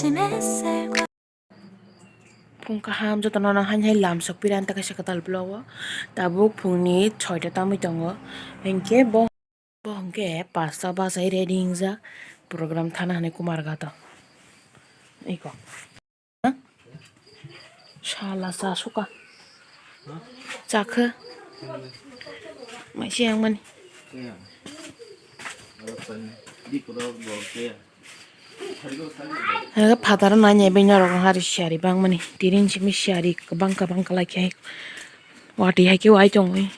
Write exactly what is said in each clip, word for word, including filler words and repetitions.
Phung kaham jotono no haino hai lamsok pirani ta kaisa kwtal vlog o. Tabuk phungni soita tamwi tongo. Hinkhe bo, bo hinkhe pasta bachai ready wngjak program thana hinwi Kumarghat o. Iko. Sala cha suka. Chakhe. Maisi yang mani. Phataro nai nai bai norok hari siyari bangmani. Tini simi siyari kwbang kwbang kwlai khe. Watwi hai khe wai tongwi.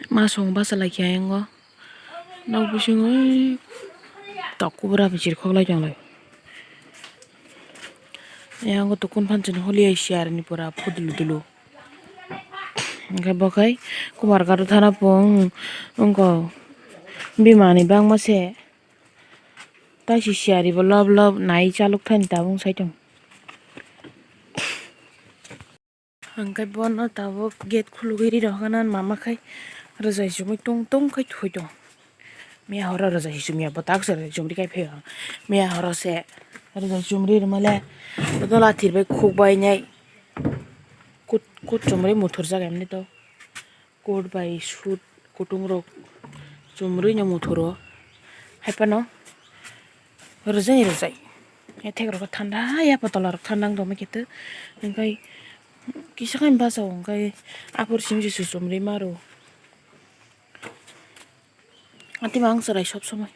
Masong basa lai khe ayang o. Nok bisingo tok kubra bichir khoklai tonglai. Ayang o tukun phan chini holi ai siyar ni pura phudulu dulu. Hingke bo khai Kumarghat o thana pung wngkha bimani bangma se. Tai si siyari bo lob lob nai chalok thani tabung sai tong. Hingke bono tabuk gate khulugwi ri rok hwnka nang mama khai rwjai chumui tung tung khai thoi tongo. Miya horo rwjai chumya bwtak se rwjai chumri khai phaio. Miya horo se rwjai chumri rwmale dola thirbai khukbai nai kut kut chumri muthurjak emni to. Coat bai suit kutung rok chumrwi no muthuro. Hai phano rwjai rwjai ethek rok thanda ya potol rok thanda wng tongma khe tw hwnkhai kisa khe bachao hwnkhai aphuru simi se chumrwi maro. Ati ma ang chwrai sob somoi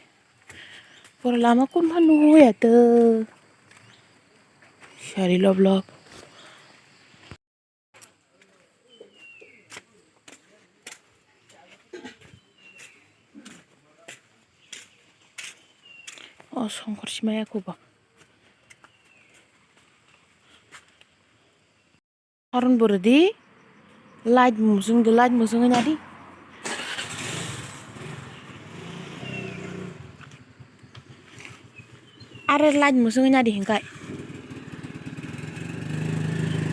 pura lama kun phano nuya tw sari lob lob. O songkhor simaya khubo. Horon bwrwdi light musung di, light musung wngya di. Are light musung nadi hingkai.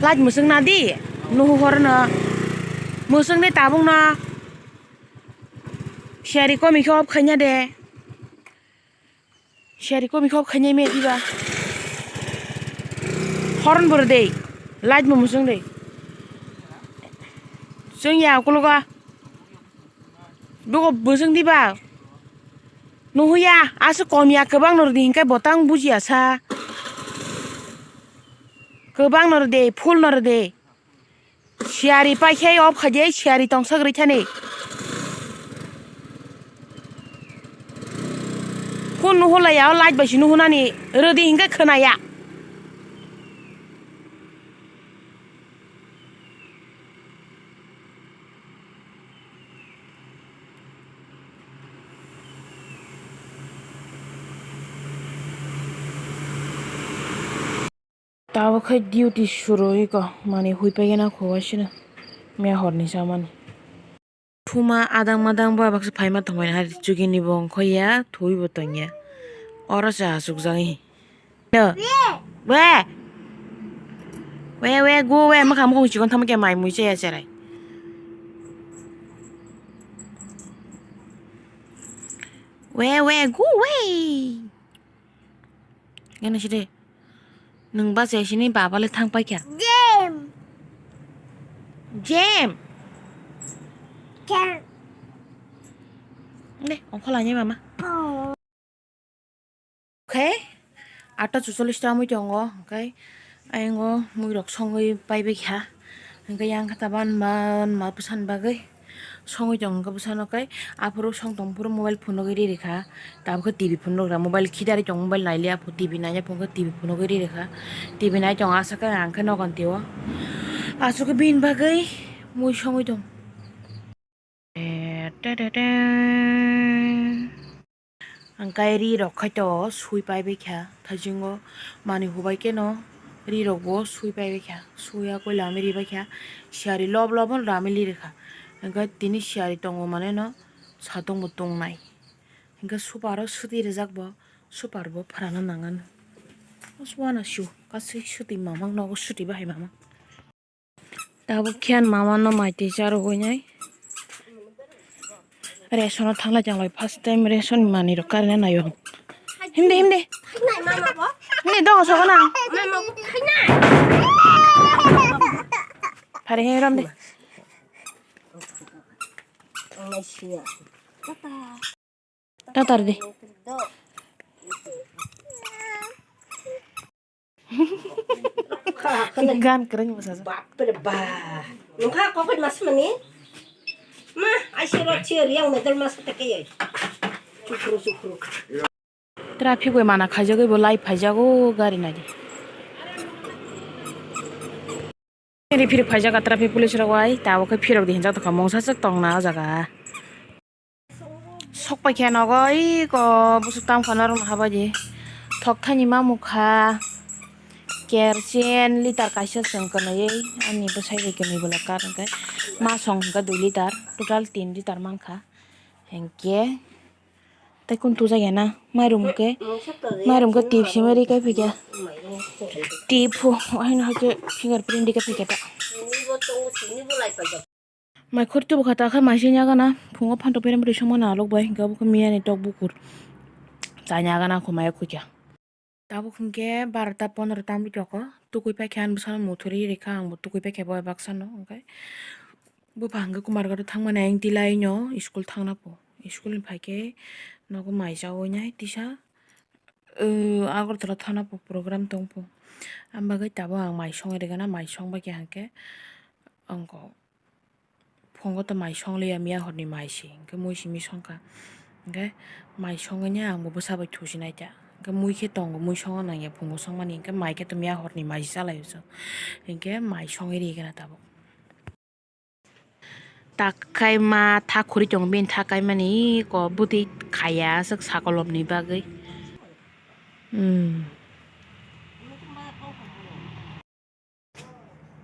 Light musung nadi. Nuhu horno. Musung de tabung no. Siyari komi khe off khaina de. Siyari komi khe off khaina me diba. Horon bor de. Light mo musung de. Sung ya kuloga. Dugo bwswng diba? Nuhuya, aswk kom ya, kwbang nw rwdi hinkhe botang bujiya sa. Kwbang nw rwdi, full nw rwdi. Siyari paikhe off khaidi, siyari tongsak rwithani. Kun nuhulaiya, o light bai si nuhunani, rwdi hinkhe khwnaya. Tabuk khai duty suru iko, mani hui paigena kho waisino, miya horni samani. Thuma adang madang bo abakse phaima tongmani hari chukini bo ongkhoya, thuwi bo tongya. Oro cha achukjagwi. No. We. We, we, go we, mwkhang mukhung chikon thangma khe mai mui chaya cherai. We, we, go we. Gana side. Nwng bachai sini baba le thang paikha. Jem. Jem. Jem. Ne, ongkho lainai mama. Oh. Khe, atta chuchollis ta mui tongo, hwnkhe ayang o mui rok songwi paibai kha, hwnkhe yang khe ta ban ban ma bwsani bagwi songwi tongo, hwnkhe bwsano khe aphuru song tong phuru mobile phunugwi ri rikha, tabukhe T V phunukra, mobile khidarwi tongo, mobile naili aphuru T V naina phunukhe T V phunugwi ri rikha, T V nai tongo aswk khe ang khe nogon tio, aswk khe bini bagwi mui songwi tongo. Te, te, te, te. Ang kai ri rok khai to sui pai bai kha, thajingo mani hubai khe no ri rok bo sui pai bai kha, sui ya koi lami ri bai kha, siyari lob lob no lami li rikha, hingkhe tini siyari tongo mane no satung bo tongnai, hingkhe super o suti rijak bo, super bo phrana nang ano, uanasio kasui suti mamang nogo suti bahai mamang. Tabuk khe ani mama no mai twi charwgwi nai. Ration o thanglai tonglai, first time ration ni manwi rok karina naio. Himde, himde. Ni dong sogo na. Phari he ram de. Tatar de. Gan kereng masa. Bapre ba. Nungkha kokoi mas mani. Ma, aisiro chiyo riyang medal mas teke ye. Chukru chukru. Traffic bai mana khaijagwi bo live phaijago gari nadi. Phiri phiri phaijak traffic police rok bai tabuk khe phirok di hinjak tongkha mungsa swk tongna o jaga. Sok paikha nogo iko busuk tam khana rok habai di thok thani ma mukha kerosene litre kaisa chwng kwnwi ani bwsai bai kwnwi bwla kar hwnkhe ma song hwnkhe dui litre total tin litre mankha hinkhe. Tei kun tujak ya na mairum khe mairum khe tip simi ri kai phikya tip phu haino hakhe fingerprint ri kai phikya ta. Mai khorti bo khata khe mai se nya gana phungo phantok pherem pherem songma nalok bai hinkhe obo khe miya ni tok bukur chanya gana khumaya khukya. Tabuk hinkhe barota pondro tamo toko tukui paikha ani bwsano muthuri rikha ang bo tukui paikha bo baksa no hinkhe. Bupha hwnkhe Kumarghat o thangmani ayang tila ino school thangna po. School ni phaikhe nogo mai chawi nai tisa, uh, Agartala thana po program tong po. Am bagwi tabuk ang mai songwi rwgana, mai song bai khe hwnkhe ang kok phungo to mai song liya miya horni mai se hwnkhe mui simi songkha. Hwnkhe mai songwi nai ang bo bwsa bai thusi nai ta. Hwnkhe mui khe tongo, mui songna nangya phungo songmani, hwnkhe mai khe to miya horni mai se chalaio chwng. Hwnkhe mai songwi rwgana tabuk. Tak kai ma thak khuri tongo bini thak kai mani ko bwtwi khaya aswk sakolom ni bagwi. Hmm.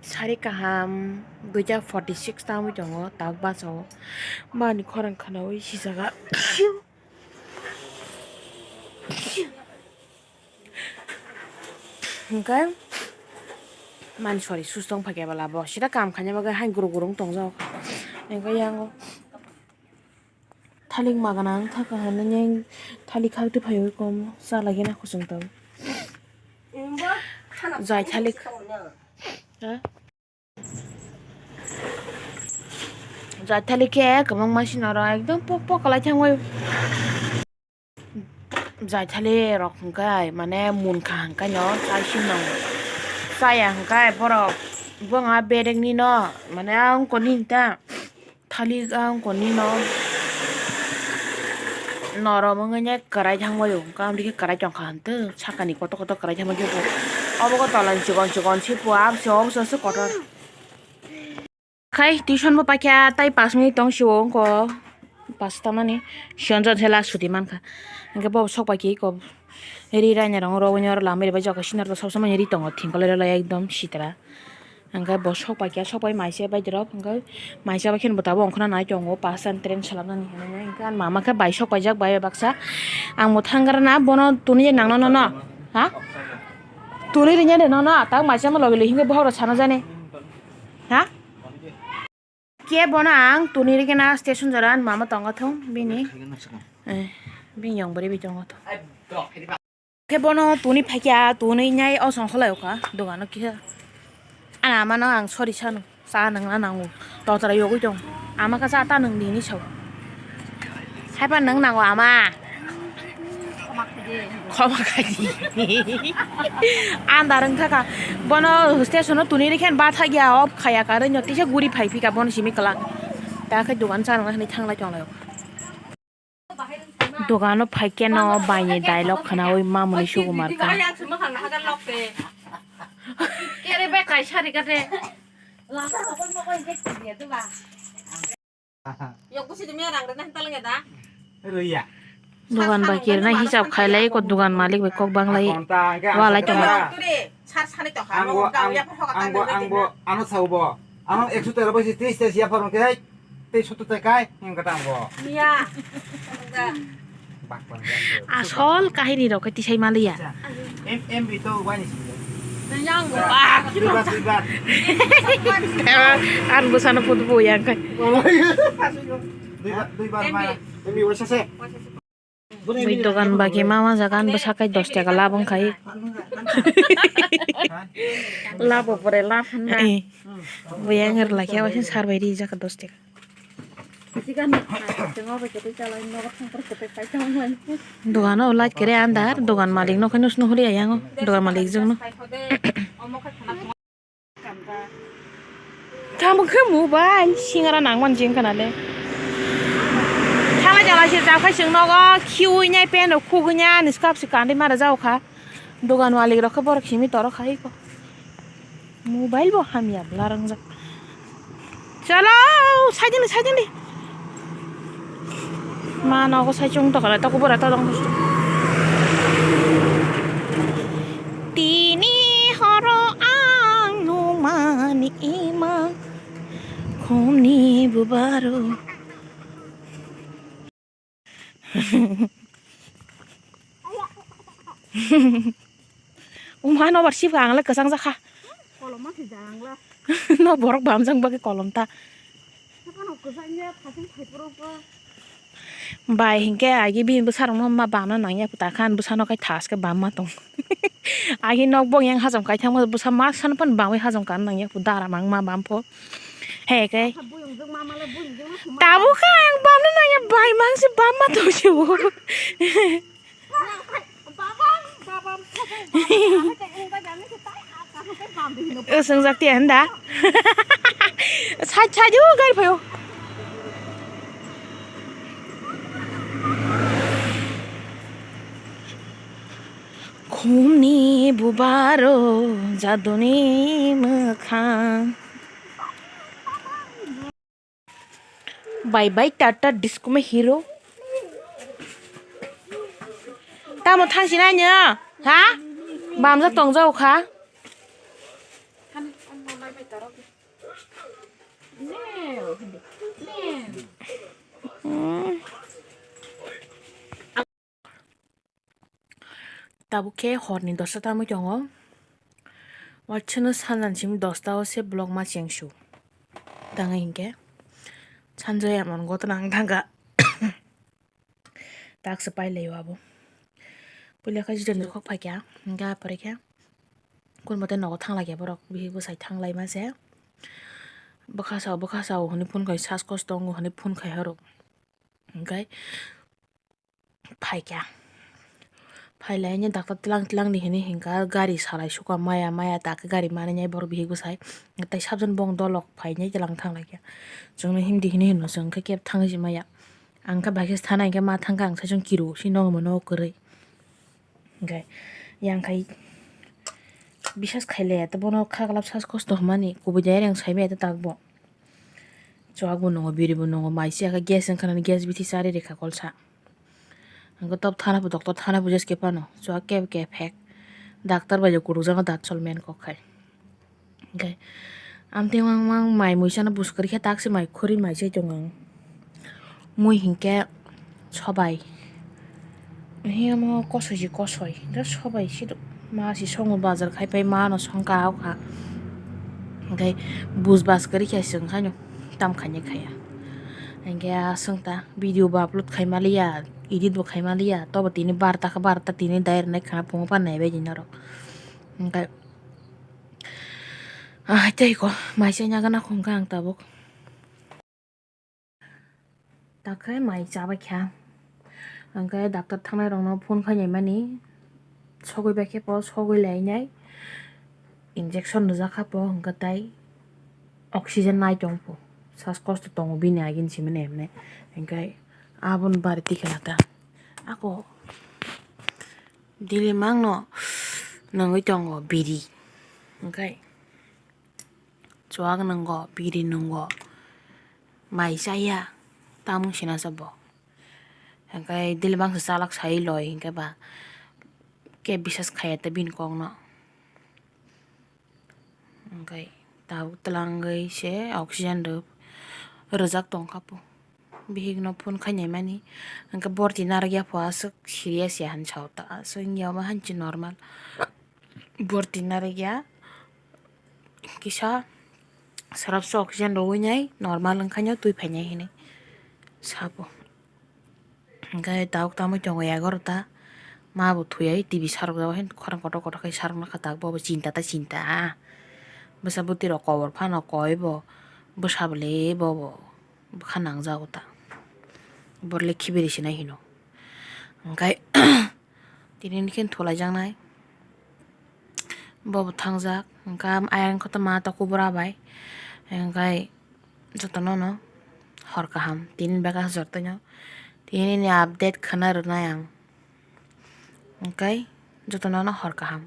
Sari kaham duita forty six tangwi tongo tak bachao bani khorang khwnawi sijaga. Hwnkhe mani sori sustong phaikhe bwla bo sida kam khaina bagwi haino gurung gurung tongjak. Hwnkhe yango thalik magana wng thaka hwnwi thalik khakti phaiwi kom chalai gana kuchung tongo. Jai thalik. Ha? Jai thalik khe kwbangma sino oro ekdom pok pok kwlai thangwi. Jai thalik rok hwnkhe mane munkha hwnkhe no chai sino chaya hwnkhe borok bongha bedek nino mane a wngkoni ta thalik a wngkoni no norom wngwi ne kwrai thangbai o hwnkhe amtwi khe kwrai tongkha hwntw sakani kotor kotor kwrai thangbai khe bo obo khe tola ni chikon chikon se pua abse obo se kotor. Khai tuition bo paikha tai pash minute tong sio wngko pash tamani sionjon se last suti mankha. Hwnkhe bo sok paikhe eko ri raina rong rogwi oro lamai rwbaijak senior rok sob somani ri tongo thingkolai rwlai ekdom sitra. Hwnkhe bo sok paikha sok pai maisa bai drop hwnkhe maisa bai kheno bo tabuk ongkhorna nai tongo pash an train salamnani hinwi hwnkhe ani mama khe bai sok paijak bai bai baksa ang bo thang gra na bono tuni nangno nono ha tuni rwnya de nono tak maisa ma logi logi hwnkhe bohrok sana jani ha. Khe bono ang tuni rikhe na station jora ani mama tongo thung bini. Eh, bini yong bwrwi bi tongo thung. Khe bono tuni phaikha tuni nai o song kholai kha dogano kisa. Ana amano ang sorry sano cha nang na nango. Totra yogwi tong. Ama kha cha ta nang dini sao. Haipa nang nango ama. Khoma khaidi. Andar wng thaka. Bono station o tuni rikhen ba thagya off khaya karwi no tisa guri phai phika bono simi kwlak. Ta khe dogan chanang hinwi thanglai tonglai. Dogano phaikhe no baini dialogue khwnawi mamoni sukumar kha. Kere be kaisa rikate. Yok busi demi orang rena talenge da. Rwya. Dogan bai kirna hisab khailai ko dogan malik bai kok banglai. Walai tongo. Turi sar sani to ha. Angbo angbo ano saubo. Ano ekso tero bai tris tris ya pharo khe tei sotto tekai hing kata angbo. Iya. Asol kahini rok khe tisai maliya. Em em bito wani sini. Yang bak. Duibar duibar. Ar bwsano put bo yang kai. Duibar duibar ma. Em bi wasa se. Bui dogan bagi mama jaga, ang bwsa kai dos taka lab wngkha. Labo pore lab hwnba. Eh, bui ang rwlai khe, waisa sar bai ri jaka dos taka. Dogano light kere andar, dogan malik no khe nus nuhuri ayang o, dogan malik jwk no. Tamo khe mobile singara nangmani jeng khana le. Thala jala se jakhai chwng nogo khiui nai pen rok khugui nai ani skap se kandi mara jao kha. Dogan malik rok khe borok simi toro khai ko. Mobile bo hamya bwla wngjak. Chalo, saijani, saijani. Ma nogo sai chung tokala, toko bora to dong. Tini horo ang numani ima khumni bubaro. Uma no bar sibga ang le kwchang jakha. Kolom ma thwijak ang la. No borok bamjak bagwi kolom ta. Haphano kwchang ya thasing thaiphuru ko. Bai hinkhe agi bini bwsarokno ma bamna nangya ta khan bwsano kai thas khe bamma tong. Agi nok bong yang hajam kai thangma bwsa ma san pan bamwi hajam kan nangya dara mang ma bam pho. He khe. Buyung jwk ma ma le buyung jwk no suma. Tabuk khe ang bamna nangya bai mang se bamma tong se o. Swng jak tiya hwnda. Side side o gari phaio. Khumni bubaro jaduni mwkhang. Bye bye tata disco ma hero. Tamo thangsi na nya? Ha? Bamjak tongjak kha. Hmm. Tabuk khe horni dosta tangwi tongo. Waisano sanjani simi dosta o se vlog ma chengsu. Tangwi hinkhe sanjaya mon gotna ang thangkha. Tak se pai lai o abo. Puila khe jidani khok phaikha. Hinkhe apore khe kun mote nogo thang lai khe borok bihik bwsai thang lai ma se. Bwkha sao bwkha sao hwnwi phone khai sas kosto wngo hwnwi phone khai horok. Hinkhe phaikha. Phailaini doctor tlang tlang di hinwi hinkha gari salai sukha maya maya takhe gari manwi nai borok bihik bwsai. Tei sabjani bong dolok phainai tlang thang laikha. Chwngno himdi hinwi hino chwng khe kebo thangwi si maya. Ang khe bai khe sana hinkhe ma thangkha ang saichung kiro si nogo mono kwrwi. Hinkhe yang khai bisas khailaya tei bono kha glak sas kosto hwnmani kubui de yang saimaya tei takbo. Chuak bo nungo, biri bo nungo, mai se gas wngkha nani gas bithi chari rikha kolsa. Hwnkhe top thana bo doctor thana bo jeske phano chuak kebo kebo phek. Doctor bai je kwrwngjakno daat sol men kok khai. Hwnkhe amtwi mang mang mai muisano buskori khe tak se mai khori mai se tongo ang. Mui hinkhe sobai. He omo kosoi si kosoi, hwnkhe sobai si ma si songo bazar khai pai ma no songkha o kha. Hwnkhe bus bus kwrwi khe chwng haino tam khainai khaya. Hwnkhe aswng ta video bo upload khai maliya, edit bo khai maliya, tobo tini barta khe barta tini dai rwnai khana phungo phan nai bai di norok. Hwnkhe ah tei ko mai se nagana khungkha ang tabuk. Takhe mai chabai kha. Hwnkhe doctor thangnai rokno phone khainai mani sogwi bai khe po sogwi lainai injection rwjak kha po hwnkhe tai oxygen nai tong po sas kosto tongo bini agini simi hwnwi hwnkhe aboni bari tikhe lata ako dili mangno nungwi tongo biri hwnkhe. Chuak nungo, biri nungo, mai chaya, tamung sina se bo. Hwnkhe dili bangsa chalak sai loi hwnkhe ba khe bisas khaiya tei bini kokno. Hwnkhe tabuk twlangwi se oxygen rw-, rwjak tongkha po. Bihikno phone khainai mani, hwnkhe borti narwkya pho aswk serious ya hinwi sao ta, aswk wngya omo hanchi normal. Borti narwkya. Kisa srapsa oxygen rwui nai normal wngkhaino twi phainai hinwi sabo. Hwnkhe tabuk tamwi tongo egarota. Ma bo thwiya T V sarok jago, haino khorang kotor kotor khe sarok nokha, tak bo bo chinta ta chinta. Bwsa bwtwi rok kobor phano koi bo, bwsa bwle bo bo bwkha nangjago ta. Borok le khibiri sinai hino. Hwnkhe tini khe thulaijaknai. Bo bo thangjak, hwnkhe ayang kotorma ta kubura bai. Hwnkhe jotono no hor kaham, tini bwkha jortoino tini ni update khwna rwnai ang. Hwnkhe jotono no hor kaham.